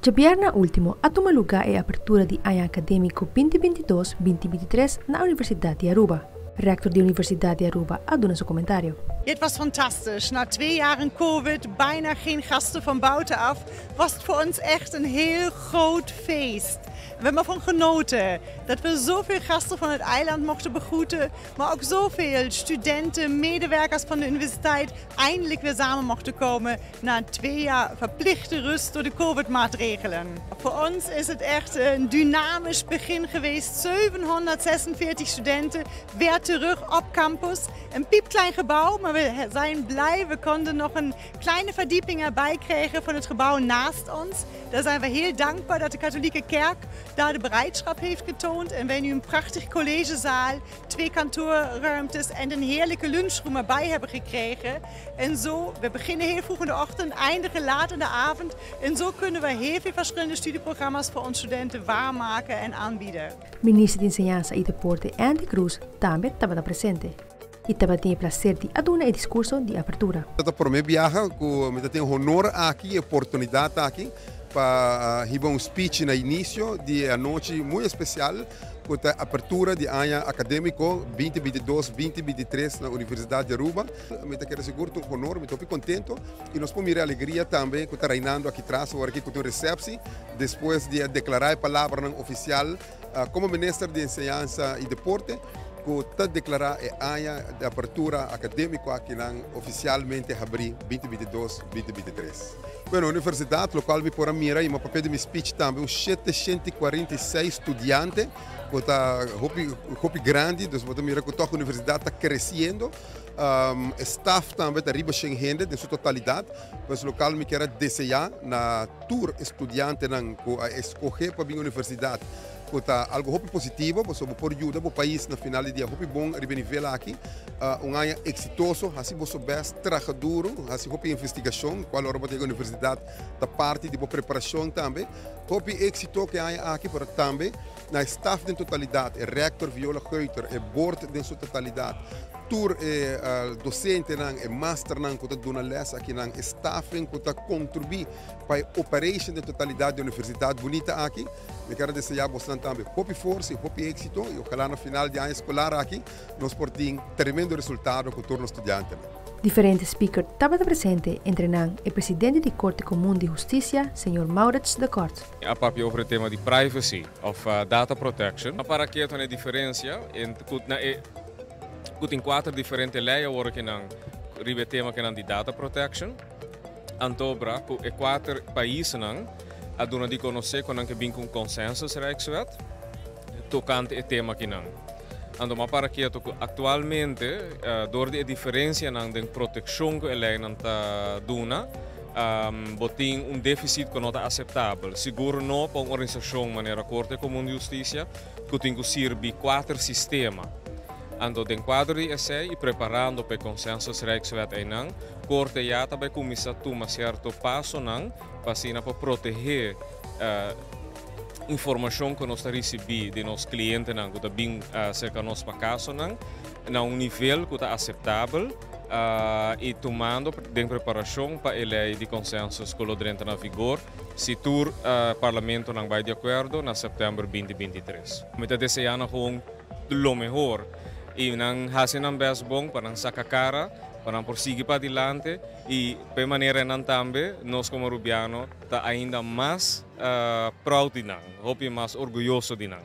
Djabièrnè último a tuma lugá e apertura di aña akadémiko 2022-2023 na Universidat di Aruba. Rektor di Universidat di Aruba a duna su komentario. Het was fantastisch. Na 2 jaren COVID, bijna geen gasten van buitenaf, was het voor ons echt een heel groot feest. We hebben ervan genoten dat we zoveel gasten van het eiland mochten begroeten, maar ook zoveel studenten, medewerkers van de universiteit eindelijk weer samen mochten komen na 2 jaar verplichte rust door de COVID-maatregelen. Voor ons is het echt een dynamisch begin geweest. 746 studenten weer terug op campus. Een piepklein gebouw, maar we zijn blij. We konden nog een kleine verdieping erbij krijgen van het gebouw naast ons. Daar zijn we heel dankbaar dat de katholieke kerk daar de bereidschap heeft getoond. En wij nu een prachtig collegezaal, twee kantoorruimtes en een heerlijke lunchroom erbij hebben gekregen. En zo, we beginnen heel vroeg in de ochtend, eindigen laat in de avond. En zo kunnen we heel veel verschillende studieprogramma's voor onze studenten waarmaken en aanbieden. Minister di Enseñansa i Deporte Endy Croes tambe tabata presente. I tabatin e plaser di a duna e diskurso di apertura. Ta promé biaha ku mi tin honor aki, oportunidat aki, pa hiba un speech na inisio di anochi masha spesial, ku e apertura di aña akadémiko 2022-2023 na Universidat di Aruba. Mi ta kere sigur un honor, mi ta kontentu i nos por mira alegria tambe ku ta reinando aki tras, awor aki ku e resepshon, despues di deklará e palabra ofisial komo minister di Enseñansa i Deporte, ku ta deklará e aña di apertura akadémiko aki ofisialmente habrí 2022-2023. Bueno, universidat lokual mi por mira i mi a papia den mi speech tambe un 746 studiante, ku ta hopi, hopi grandi, dus bo ta mira ku e universidat ta kresiendo. Staff tambe ta riba 100 hende den su totalidat, pues lokual mi ke deseá na tur studiantenan ku a skohe pa bin universidat, ku ta algu hopi positivo, bo por yuda e pais na final di dia hopi bon riba nivel aki, un aña eksitoso, hasi bo best, traha duru, hasi hopi investigashon, kual ora bo yega universidat ta parti di preparashon tambe. Hopi éksito ku e aña aki, pero tambe na staff den totalidat, e rektor Viola Geuter, e board den su totalidat, tur e dosentenan, e masternan ku ta duna les akinan, staff ku ta kontribuí pa e operation den totalidat di universidat bunita aki. Mi ke deseá boso tambe hopi forsa i hopi éksito i ohalá na final di aña eskolar aki nos por tin tremendo resultado ku tur studiantenan. Diferente speaker tabata presente, entre nan e presidente di Korte Komun di Hustisia, señor Maurits de Kort. A papia over e tema di privacy òf data protection. Pa ku tin diferensia entre na e ku tin kuater diferente lei awor ku nan riba tema ku nan di data protection. Anto bra ku e kuater paisnan a duna di konosé ku nan ke bin ku consensus Rijkswet tokante e tema akinan. Anto m'a para ketu ku aktualmente dor di diferensianan den protekshon ku e leinan ta duna, bo tin un défisit ku no ta aseptabel. Sigur no pa un organisashon manera Korte Komun di Hustisia ku tin ku sirbi kuater sistema. Anto den kuadro di esei i preparando pa consensus Rijkswet einan, Korte ya tambe kuminsá tuma sierto pasonan pa asina pa protehé informashon ku nos ta risibí di nos klientenan ku ta bin serka nos pa kasonan na un nivel ku ta aseptabel i tumando den preparashon pa e lei di consensus ku lo drenta na vigor si tur parlamentonan bai di akuerdo na sèptèmber 2023. Mi ta deseando gewoon lo mehor i nan hasi nan best bon pa nan saka kara pa nan por sigui pa adelante i pa e maneranan tambe nos komo rubiano ta ainda mas proud di nan, hopi mas orguyoso di nan.